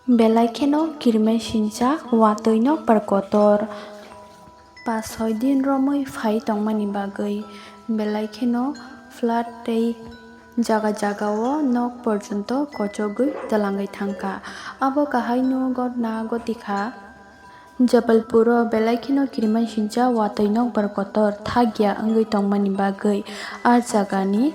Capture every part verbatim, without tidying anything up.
Belai kheno kirimasingcha watwi nokbar kotor. Pas soi din romwi phai tongmani bagwi belai kheno flood tei jaga jagao nok porjonto kochogwi twlangwi thangkha. Abo kahaino gotna gotikha. Jabalpuro belai kheno kirimasingcha watwi nokbar kotor thakya wngwi tongmani bagwi a jagani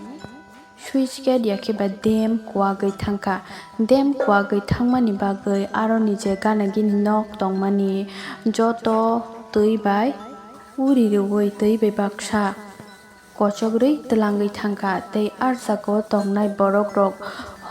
switch gate yakhe ba dam kuagwi thangkha. Dam kuagwi thangmani bagwi aroni je gana gini nok tongmani joto twi bai uri rwui twi bai baksa kochok rwi twlangwi thangkha tei a jagao tongnai borokrok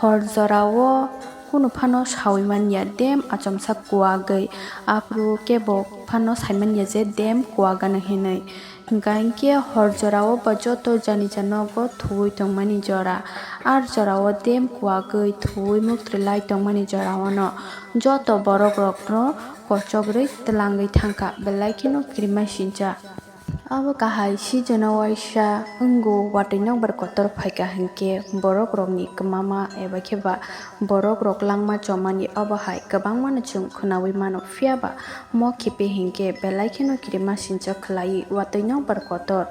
hor jorao kunu phano saui manya dam achomsa kuagwi. Aphuru kebo phano saimanya je dam kuagana hinwi. Hingkha hinkhe hor jorao bo joto jani ja nogo thuwi tongmani jora. A jorao dam kuagwi thuwi muktri lai tongmani joraono joto borokrokno kochok rwi twlangwi thangkha belai kheno kirimasingcha. Abo kahai season o waisa wngo watwi nokbar kotor phaikha hinkhe borokrokni kwmama eba khe ba borokrok langma chomani abo hai kwbangmano chwng khwnaui mano, phiyaba mo khipe hinkhe belai kheno kirimasingcha khwlaiwi watwi nokbar kotor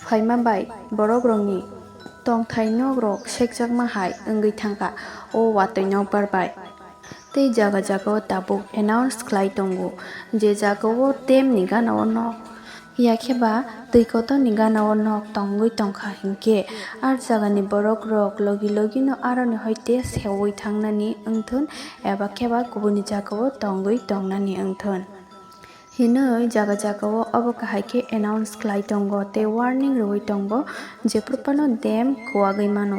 phaima bai borokrokni tongthai nokrok sekjakma hai wngwi thangkha o watwi nokbar bai. Tei jaga jagao tabuk announce khlai tongo je jagao dam ni gana o nok yakhe ba twi kotor ni gana o nok tongwi tongkha hinkhe a jagani borokrok logi logi no aroni hoite seui thangnani wngthun eba khe ba kubuni jagao tongwi tongnani wngthun hinwi jaga jagao abo kahai khe announce khlai tongo tei warning rwui tongo jephru phano dam kuagwi mano.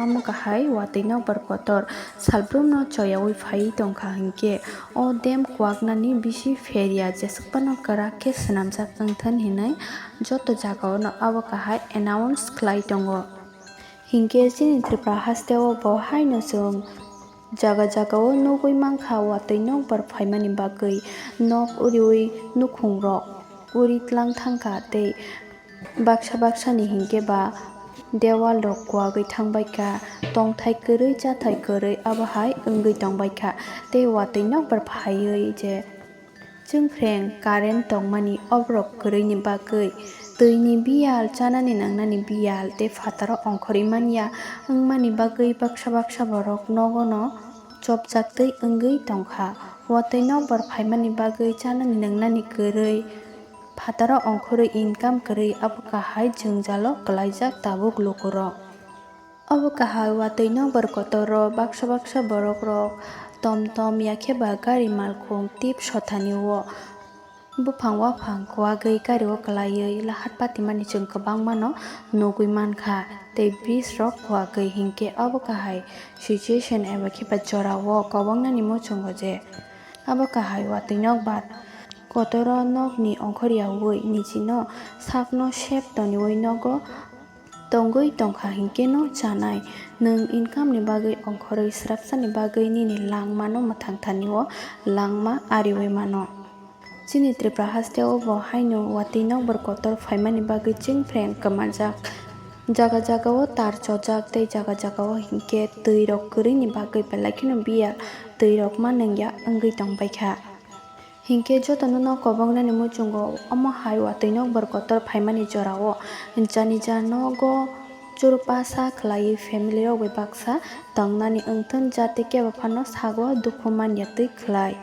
Omo kahai watwi nokbar kotor salbrumno choyaui phaiwi tongkha hinkhe o dam kuaknani bisi pheria jeswk phano kwrak khe swnamjak wngthun hinwi joto jagaono abo kahai announce khlai tongo. Hinkhe chini Tripura hasteo bo haino chwng jaga jagao nugui mankha watwi nokbar phaimani bagwi nok uriui nukhungrok uri tlang thangkha tei baksa baksani hinkhe ba dewal rok kuagwi thangbaikha, tongthai kwrwi chathai kwrwi abo hai wngwi tongbaikha tei watwi nokbar phaiwi je chwngphreng current tongmani oborok kwrwini bagwi twini biyal, chanani nangnani biyal tei phataro ongkhorwi manya wngmani bagwi baksa baksa borok nogono chopjaktwi wngwi tongkha. Watwi nokbar phaimani bagwi chanani nangnani kwrwi phataro ongkhorwi income kwrwi abo kahai jwngjalo kwlaijak tabuk lukurok. Obo kahai watwi nokbar kotoro baksa baksa borokrok tom tom yakhe ba gari malkhung tip sothani o buphang waphang kuagwi gari o kwlaiwi lahat patimani chwng kwbangmano nugwi mankha tei bridge rok kuagwi hinkhe obo kahai situation eba khe ba jorao kwbangmani muchungo je abo kahai watwi nokbar kotoro nokni ongkhoryaui nijino sakno sep toniui nogo tongwi tongkha hinkhe no chanai. Nwng income ni bagwi ongkhorwi swrapsani bagwi nini langmano mwthang thani o langma ariwi mano. Chini Tripura hasteo bo haino watwi nokbar kotor phaimani bagwi chwngphreng kwmajak. Jaga jagao tar chojak tei jaga jagao hinkhe twi rok kwrwini bagwi belai kheno biyal twi rok ma nungya wngwi tongbaikha. Hinkhe jotono no koboknani muchungo omo hai watwi nokbar kotor phaimani jorao nija nija nogo churupasa khlaiwi family rok bai baksa tongnani wngthun jate kebo phano sago dukhu manya twi khlai.